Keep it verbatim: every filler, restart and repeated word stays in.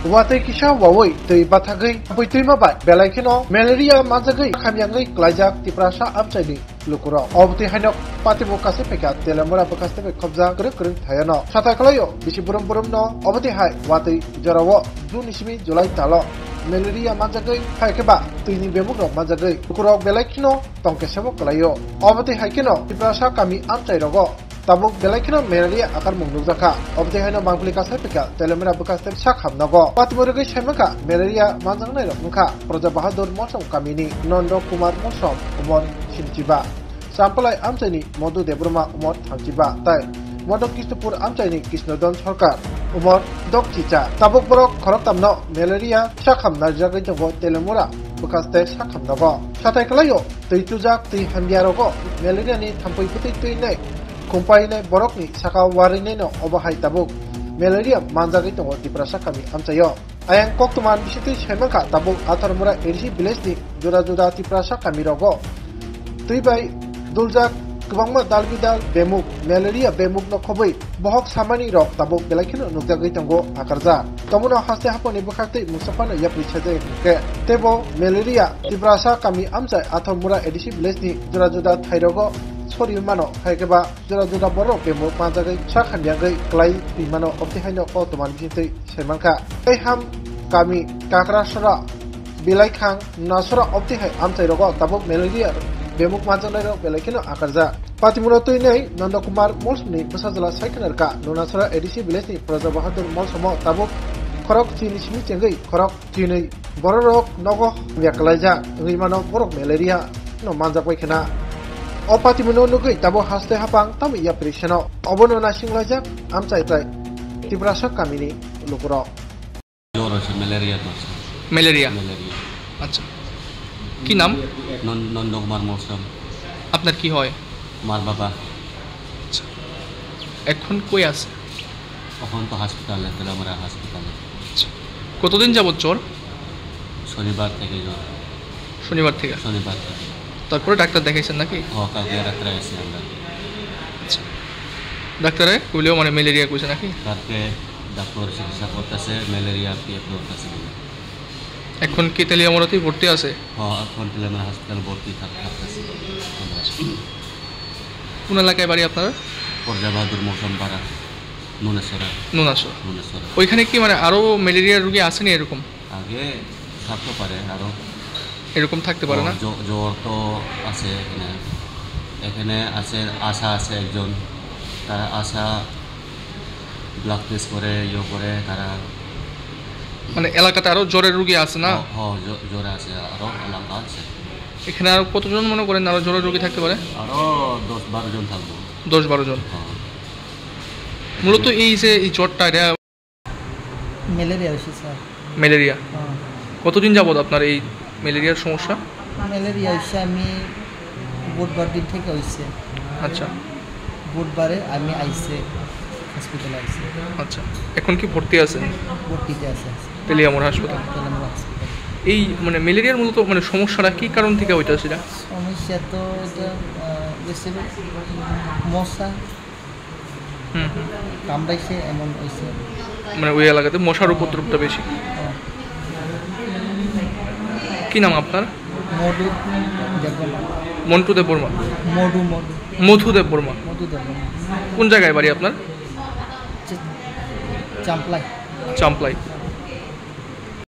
Watwi kisa wawi twi bathagwi bui twima bai belai kheno malaria manjagwi khamyangwi klaijak Tiprasa amchaini lukurok. Obotwi haino patimo kasai phaikha Teliamura bwkhaste bai khobjak kwrwng kwrwng thaiono. Satai khlaio bisi burum burumno obotwi hai watwi jorao June ni simi July talo malaria manjagwi hai khe ba twini bemukno manjagwi lukurok belai kheno tongkhe sebo kwlaio. Obotwi hai kheno Tiprasa kami amchai rogo tabuk belai kheno malaria akarmung nukjakha. Obotwi haino mangpili kasai phaikha Teliamura bwkhaste sak hamnago. Patimo rwgwi saimankha malaria manjaknairok wngkha Praja Bahadur Mosom kamini Nondo Kumar Mosom, umor simchiba, Champlai amchaini Modhu Debbarma, umor thamchiba, tai Modho Kishnupur amchaini Krishnodon Sarkar, umor dokchicha. Tabuk borok khoroktamno malaria sak hamnarjagwi tongo Teliamura bwkhaste sak hamnago. Satai khlaio twi chujak twi hamya rogo malaria ni thampui bwtwi twinai khumpai nai borokni saka warwi naino obo hai tabuk malaria manjagwi tongo Tiprasa kami amchaio. Ayang koktwma bisingtwi saimankha tabuk Atharmura A D C village ni juda juda Tiprasa kami rogo twi bai duljak kwbangma dal bidal bemuk, malaria bemuk no khobwi bohok samani rok tabuk belai kheno nukjagwi tongo akarjak. Tomono haste haponi bwkhaktwi mungsa phano yapri sajak hwnkhe teibo malaria Tiprasa kami amchai Atharmura A D C village ni juda juda thai rogo sori mano, hai khe ba juda juda borok bemuk manjagwi sak hamyagwi klai twi mano, obotwi haino koktwma bisingtwi saimankha. Tei ham kami Kakrasora, Bilaikhang, Nunasora obotwi hai amchai rogo tabuk malaria bemuk manjaknairok belai kheno akarjak. Patimura twinai Nondo Kumar Molsomni bwsajwla sai khna rwkha Nunasora A D C village ni Praja Bahadur Molsomo tabuk khorok chini simi chengwi khorok chinwi bororok nogo hamya kwlaijak wngwi mano borok malaria no manjak bai khna. O patimino nugwi tabuk haste hapang tamo yapri seno obono naisinglaijak amchai tai Tiprasa kamini lukurok. জ্বর হয়েছে, ম্যালেরিয়া ধরছে। Malaria? Malaria. আচ্ছা। কি নাম? নন-, নন্দকুমার মৌসুম। আপনার কি হয়? মার বাবা। আচ্ছা। এখন কই আছে? এখন তো হসপিটালে, তেলামরা হসপিটালে। আচ্ছা। কতদিন যাবত জ্বর? শনিবার থেকে জ্বর। শনিবার থেকে? শনিবার থেকে। তারপরে ডাক্তার দেখাইছেন নাকি? ও, কালকে রাত্রে আইছি আমরা। আচ্ছা। ডাক্তারে কইলেও মানে ম্যালেরিয়া কইছে নাকি? কালকে ডাক্তার চিকিৎসা করতেছে, ম্যালেরিয়া পেয়ে ধরতেছে বলে। এখন কি তেলিয়ামুড়াতেই ভর্তি আছে? হ্যাঁ, এখন তেলিয়ামুড়া হসপিটাল ভর্তি থাক-, থাকতেছে আমরা। কোন এলাকায় বাড়ি আপনার? পর্যা বাহাদুর মৌসুম পাড়া, নুনেশ্বরা। নুনেশ্বরা। নুনেশ্বরা। ওইখানে কি মানে আরো ম্যালেরিয়ার রোগী আসেনি এরকম? আগে থাকতে পারে আরো। এরকম থাকতে পারে না? ও, জ-, জ্বর তো আছে এখানে। এখানে আছে, আশা আছে একজন। তারা আশা ব্লাড টেস্ট করে, ইয়ে করে, তারা মানে এলাকাতে আরো জ্বরের রোগী আছে না? হ, হ, জ-, জ্বরে আছে, আরো এলাকা আছে। এখানে আরো কতজন মনে করেন আরো জ্বরের রোগী থাকতে পারে? আরো দশ বারো জন থাকবো। দশ বারো জন? হ্যাঁ। মূলত এই যে এই জ্বরটা, এটা ম্যালেরিয়া হয়েছে, স্যার। ম্যালেরিয়া? হ্যাঁ। কতদিন যাবত আপনার এই ম্যালেরিয়ার সমস্যা? ম্যালেরিয়া হয়েছে আমি বুধবার দিন থেকে হয়েছে। আচ্ছা। বুধবারে আমি আইসে, হসপিটালে আইসে। আচ্ছা। এখন কি ভর্তি আছেন? ভর্তিতে আছে, আছে। তেলিয়ামুড়া হাসপাতাল? তেলিয়ামুড়া হসপিটাল। এই মানে ম্যালেরিয়ার মূলত মানে সমস্যাটা কি কারণ থেকে হইতেছে এটা? সমস্যা তো এটা, আহ, বেশিরভাগ মশা। হুম, হুম। কামড়াইছে, এমন হইছে। মানে ওই এলাকাতে মশার উপদ্রবটা বেশি। হ্যাঁ। কি নাম আপনার? মধু দেববর্মা। মন্টু দেববর্মা? মধু, মধু। মধু দেববর্মা? মধু দেববর্মা। কোন জায়গায় বাড়ি আপনার? চে-, চাম্পলাই। চাম্পলাই।